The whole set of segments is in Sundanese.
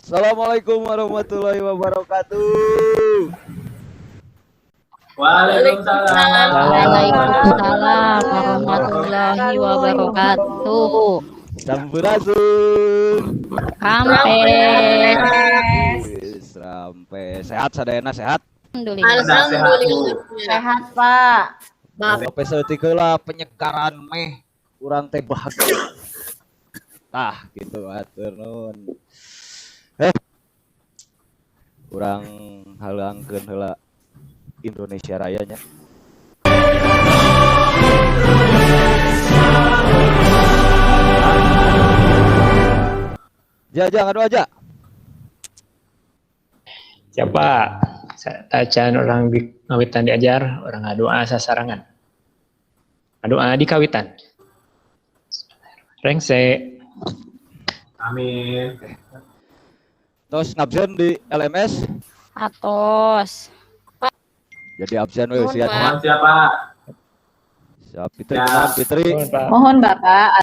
Assalamualaikum warahmatullahi wabarakatuh. Waalaikumsalam. Waalaikumsalam warahmatullahi wabarakatuh. Sampurasun. Rampes. Sampai sehat sadayana sehat. Alhamdulillah. Alhamdulillah. Sehat, Pak. Sampai saeutik heula penyekaran meh urang teh bahagia. Tah gitu atur nuhun. Urang halangkeun heula Indonesia Raya nya. Ja, ja, ngadu aja. Siapa? Tacan orang ngawitan diajar, orang ngadoa sasarangan. Ngadoa di kawitan. Rengse. Amin. Tos ngabsen di LMS? Atos. Jadi absen we siap. Mohon siapa? Siap Fitri, kunaon Fitri? Mohon Bapak.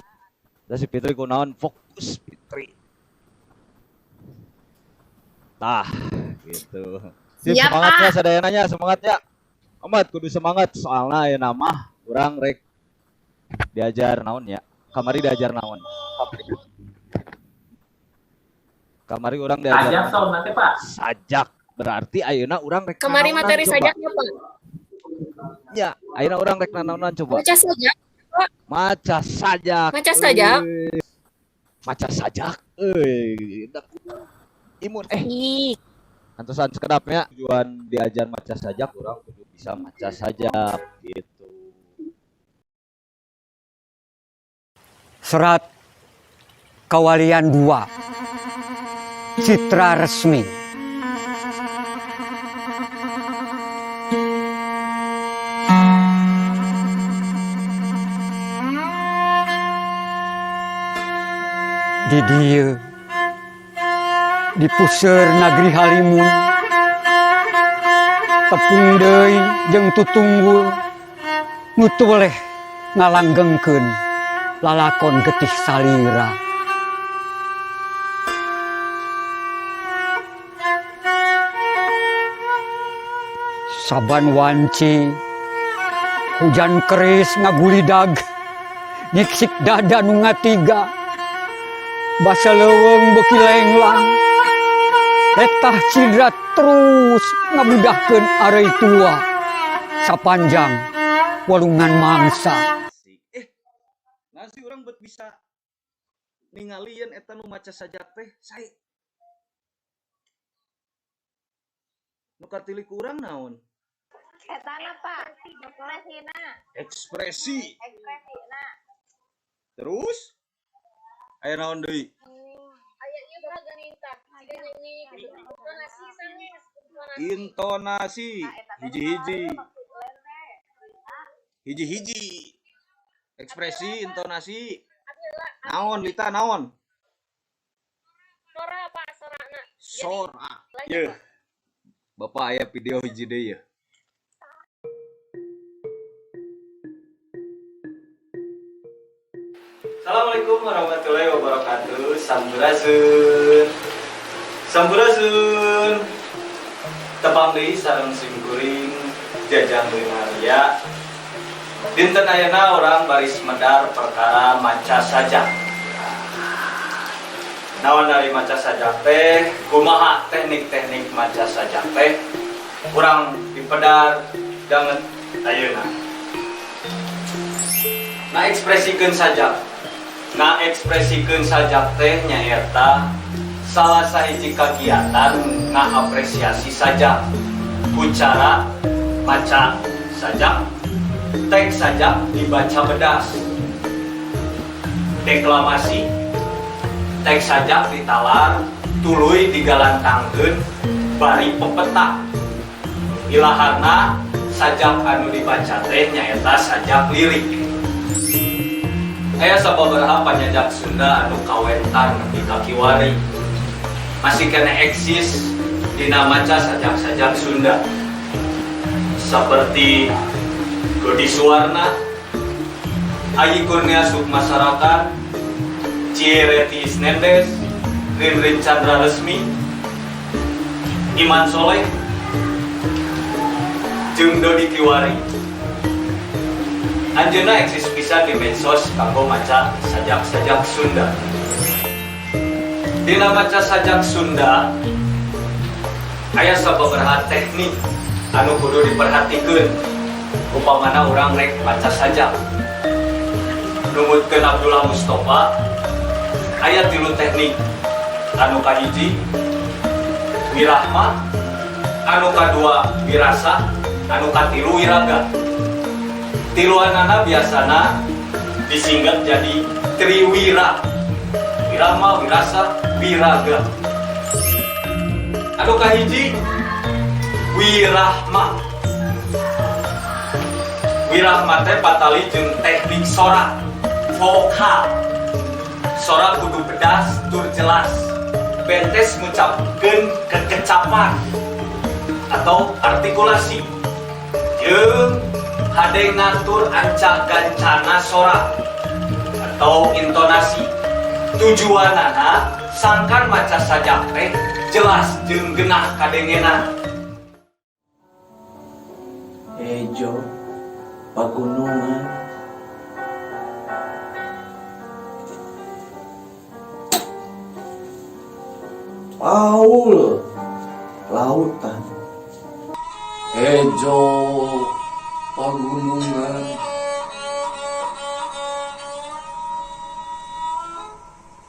Da si Fitri kunaon fokus Fitri. Tah, gitu. Sip, Siap, semangatnya sadayananya, semangatnya. Amat kudu semangat soalna ayeuna mah urang rek diajar naon ya. Kamari diajar naon? Kamari urang diajar Sajak soal nanti Pak. Sajak. Berarti ayeuna urang rek Kemari nanaonan materi coba. sajaknya, Pak. Ya, ayeuna urang rek nanaonan coba. Maca sajak. Maca sajak. Maca sajak. Euy. Maca sajak. Euy, imun Ih, antosan sekedapnya tujuan diajar maca sajak urang kudu bisa maca sajak gitu. Serat Kawalian 2 Citra Resmi. Di dieu di puseur Nagri Halimun tepung deui jeung tutunggul nu teu ngalanggengkeun lalakon getih salira. Saban wanci hujan keris ngagulidag nyiksik dada nu ngatiga basa leuweung beuki lenglang letah cidra terus ngabudahkeun areuy tua sapanjang walungan mangsa. Nasi urang bet bisa ningalieun eta nu maca sajak teh sae. Nu katili ku urang naon? Etana, Pak. Ekspresina. Ekspresi. Ekspresina. Terus aya naon deui? aya ieu Pak geuning tah. Geuning gitu. Intonasi sanes. Intonasi hiji-hiji. Hiji-hiji. Ekspresi, intonasi. Naon Lita naon? Sora Pak, sorana. Sora. Yeuh. Bapak aya video hiji deui yeuh. Assalamualaikum warahmatullahi wabarakatuh. Sampurasun. Sampurasun. Tepang deui sareng simkuring Jajang Linaria. Dinten ayeuna urang baris medar perkara maca sajak. Naon dari maca sajak teh, kumaha teknik-teknik maca sajak teh, urang dipedar danget ayeuna. Nah ekspresikeun sajak. Nah ekspresikeun sajak teh nyaeta salah sahiji kagiatan ngaapresiasi sajak. Ku cara maca sajak, teks sajak dibaca bedas. Deklamasi, teks sajak ditalar, tuluy digalantangkeun bari pepeta. Ilaharna sajak anu dibaca teh nyaeta sajak lirik. Aya sababaraha panyajak Sunda anu kawentar nepi ka kiwari. Masih kena eksis dina maca sajak-sajak Sunda. Seperti Dodi Suwarna, Ayi Kurnia Sukmasarakan, Cie Reti Isnendes, Rinrin Chandra Resmi, Iman Soleh, jeung Dodi Kiwari. Anjeunna eksis pisan di medsos kanggo maca sajak-sajak Sunda. Dina maca sajak Sunda aya sababaraha teknik anu kudu diperhatikeun upamana urang rek maca sajak. Numutkeun Abdullah Mustafa, aya tilu teknik. Anu kahiji wirahma, anu kadua wirasa, anu katilu wiraga. Tiluanana biasana disingkat jadi triwira. Wirahma, wirasa, wiraga. Anu kahiji wirahma. Wirahma teh patali jeung teknik sora, vokal. Sora kudu pedas tur jelas. Bentes ngucapkeun kekecapan atau artikulasi. Jeung hade ngatur ancak gancana sora atau intonasi. Tujuanana sangkan maca sajak teh jelas jeung genah kadengena. Hejo pagunungan, Paul lautan, Hejo pagunungan,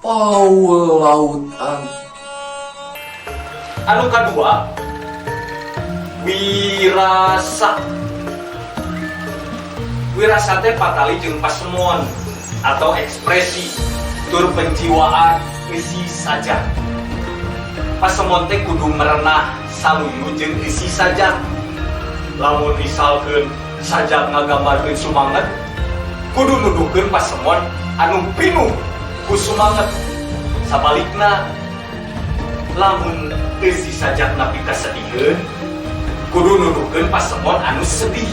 Paul lautan. Anu kadua wirasa. Wirasa teh patali jeung pasemon atau ekspresi tur penjiwaan eusi sajak. Pasemon teh kudu merenah saluyu jeung eusi sajak. Lamun misalkeun sajak ngagambarkeun sumanget, kudu nuduhkeun pasemon anu pinuh ku sumanget. Sabalikna, lamun eusi sajak napi kasediheun, kudu nuduhkeun pasemon anu sedih.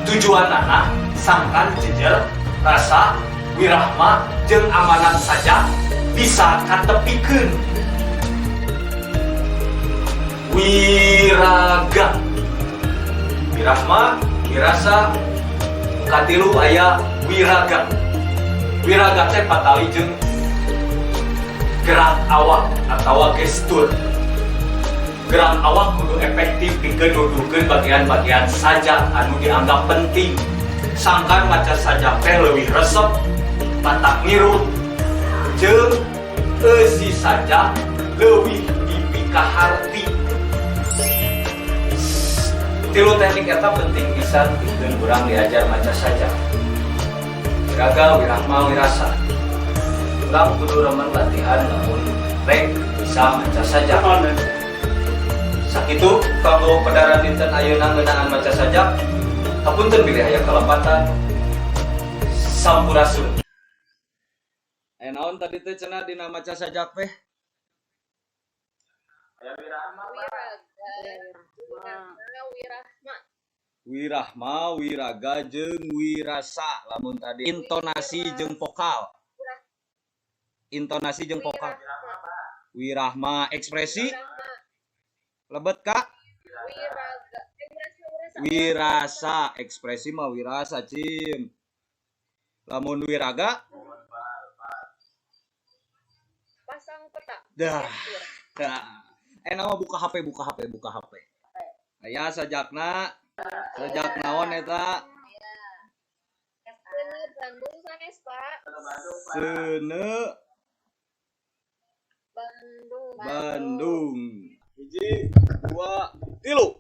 Tujuanana sangkan jejer rasa wirahma jeung amanat sajak bisa katepikeun. Wiraga, wirahma, wirasa, katilu aya wiraga. Wiraga teh patali jeung gerak awak atawa gestur. Gerak awak kudu efektif pikeun nuduhkeun bagian-bagian sajak anu dianggap penting. Sangkan maca sajak teh leuwih resep, matak ngirut, jeung eusi sajak leuwih dipikaharti. Tilu teknik eta penting pisan pikeun urang diajar maca sajak. Wiraga, wirahma, wirasa. Urang kudu remen latihan lamun rek bisa maca sajak. Sakitu kanggo pedaran dinten ayeuna ngeunaan maca sajak. Hapunten bilih aya kalepatan. Sampurasun. Aya naon tadi teh cenah dina maca sajak teh? Aya wirahma, wirahma, wirahma, wiraga jeung wirasa. Lamun tadi intonasi jeung vokal. Intonasi jeung vokal. Wirahma ekspresi lebet kak? Wirasa, ekspresi mah wirasa cim. Lamun wiraga pasang peta. Dah. Dah. Nama buka HP, buka HP, buka HP. Aya sajakna, sajak naon eta? Seuneu Bandung sanes, Pak. Seuneu Bandung. Bandung. 1, 2, 3.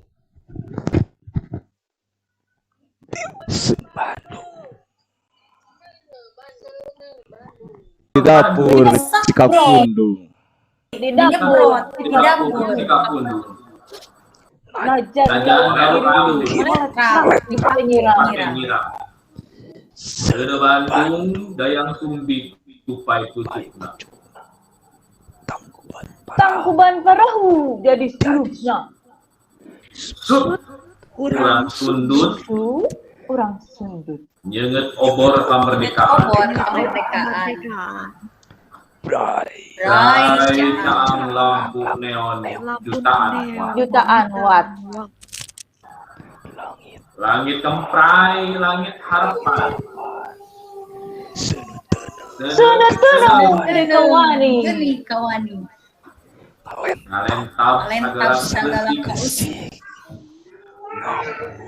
Bandung. Di dapur Cikapundung. Di dapur, di dapur Cikapundung. Di Pangira. Seuneu Bandung, Dayang Sumbi tupai pucukna. Tangkuban Parahu jadi sulupna. Sut urang sundut. Urang sundut. Nyeungeut obor kamerdekaan. Obor kemerdekaan. Bray. Bray caang lampu neon jutaan watt. Jutaan watt. Langit kempray, langit harapan. Seuneu teuneung geni kawani. Geni kawani. Ngalentab Ngalentab sagala sagala keusik.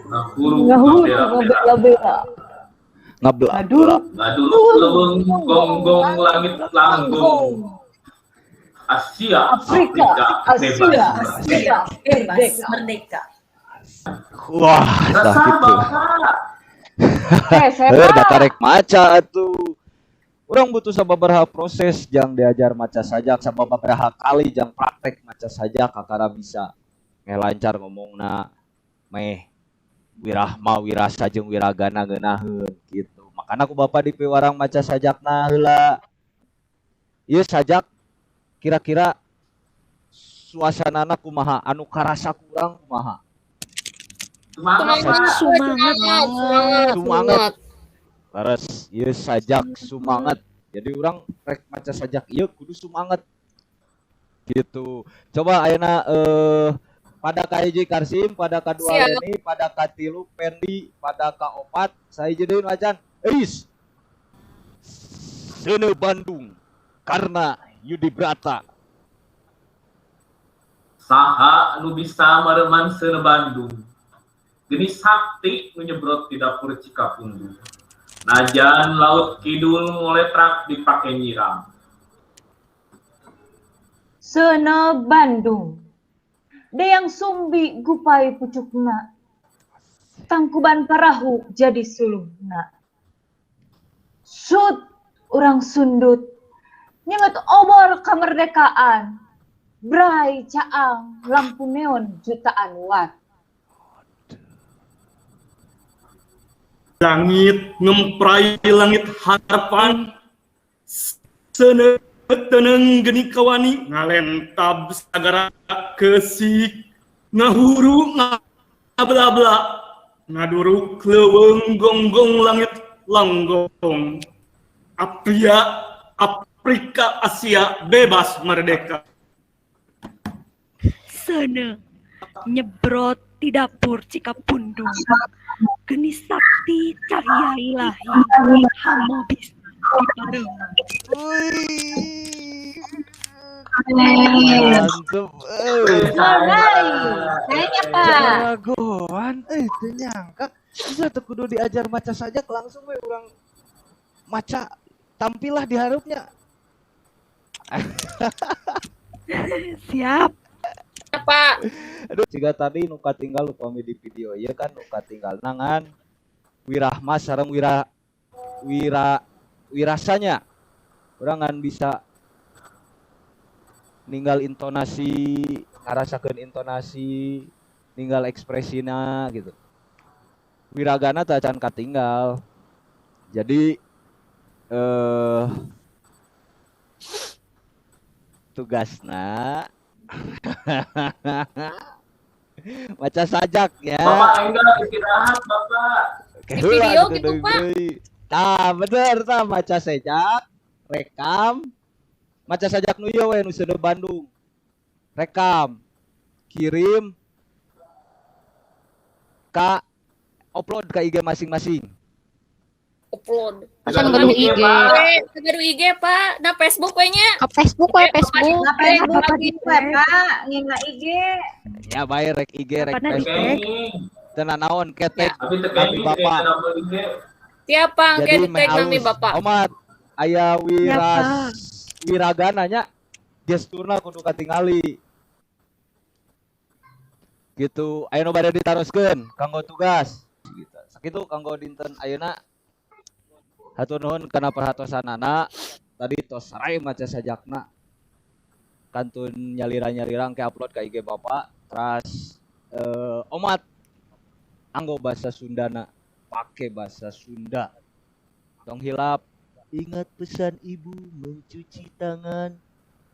Ngahuru Ngahuru ngabela-bela. ngabela-bela. Ngabla. Ngaduruk Ngaduruk leuweung gonggong langit langgong. Asia, Afrika, Afrika, Asia, bebas bebas Bebas merdeka. merdeka. Wah, tah Resah gitu. Bapak. Saya Heuh, da Pak. karek maca atuh. Urang butuh sababaraha proses jang diajar maca sajak, sababaraha kali jang praktek maca sajak kakara bisa meh lancar ngomongna, meh wirahma wirasa jeung wiragana ngeunaheun gitu. Makana ku bapak dipiwarang maca sajakna heula. Ieu sajak kira-kira suasanana kumaha, anu karasa kurang kumaha? Semangat Pak. Semangat. Semangat. Sumanget. Leres, ieu sajak sumanget. Jadi urang rek maca sajak ieu kudu sumanget gitu. Coba ayeuna pada ka hiji Karsim, pada ka dua Siap. Leni, pada ka tilu Pendi, pada ka opat sahiji deui nu acan. Eis. Seuneu Bandung karena Yudi Brata. Saha nu bisa mareman seuneu Bandung. Geni sakti nu nyebrot di dapur Cikapundung. Najan laut kidul ngoletrak dipake nyiram. Seuneu Bandung. Deyang Sumbi gupai pucukna. Tangkuban parahu jadi suluhna. Sut urang sundut. Nyenget obor kemerdekaan. Bray caang lampu neon jutaan watt. Langit ngemprai langit harapan. Seuneu teuneung geni kawani ngalentab sagara keusik. Ngahuru ngabla-bla ngaduruk leuweung gonggong langit langgong. Apria Afrika Asia bebas merdeka. Seuneu nyebrot di dapur Cikapundung. Geni sakti cahaya ilahi hama bisa dipareuman. Mantep euy. Alright. Kayaknya Pak. Jagoan euy, teu nyangka bisa teu kudu diajar maca sajak langsung we urang maca tampillah di hareupnya. Siap. Pak. Aduh, jika tadi nu katinggal upami di video ieu kan nu katinggal nangan wirahma sareng wira wira wirasanya. Urang ngan bisa ninggal intonasi, ngarasakeun intonasi, ninggal ekspresina gitu. Wiragana teh acan katinggal. Jadi tugasna maca sajak ya. Bapak enggak istirahat Bapak. Di video gitu, Pak. Tah bener tah maca sajak, rekam. Maca sajak nu ieu we nu seuneu Bandung. Rekam, kirim ka upload ke IG masing-masing. Upload. Masa gaduh IG. Gaduh IG, Pak. Nah, Facebook we nya. Ke Facebook we, Facebook. Nah, Facebook lagi we, Pak. Ngina IG. Ya bae rek IG rek Apana di Facebook. tag? Teu nanaon ketek Tapi teu nami kenging bapak. double IG. Siap, Pak. Engke Jadi di meh tag nami alus. Bapak. Omat aya Siap, wiras Pak. wiragana nya gesturna kudu katingali. Gitu. Aya nu bade ditaroskeun kanggo tugas. Gitu. Sakitu kanggo dinten ayeuna. Hatur nuhun kana perhatosanana. Tadi tos sarai maca sajakna. Kantun nyalira-nyalira engke upload ka IG Bapak. Teras omat anggo bahasa Sundana pake bahasa Sunda. Tong hilap ingat pesan ibu mencuci tangan,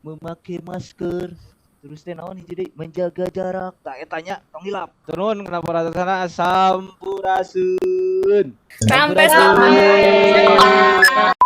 memakai masker, terus teh naon hiji deui menjaga jarak. Tah eta nya tong hilap. Turun kana perhatosanana sampurasun. Sampai Sampurasun. sampai.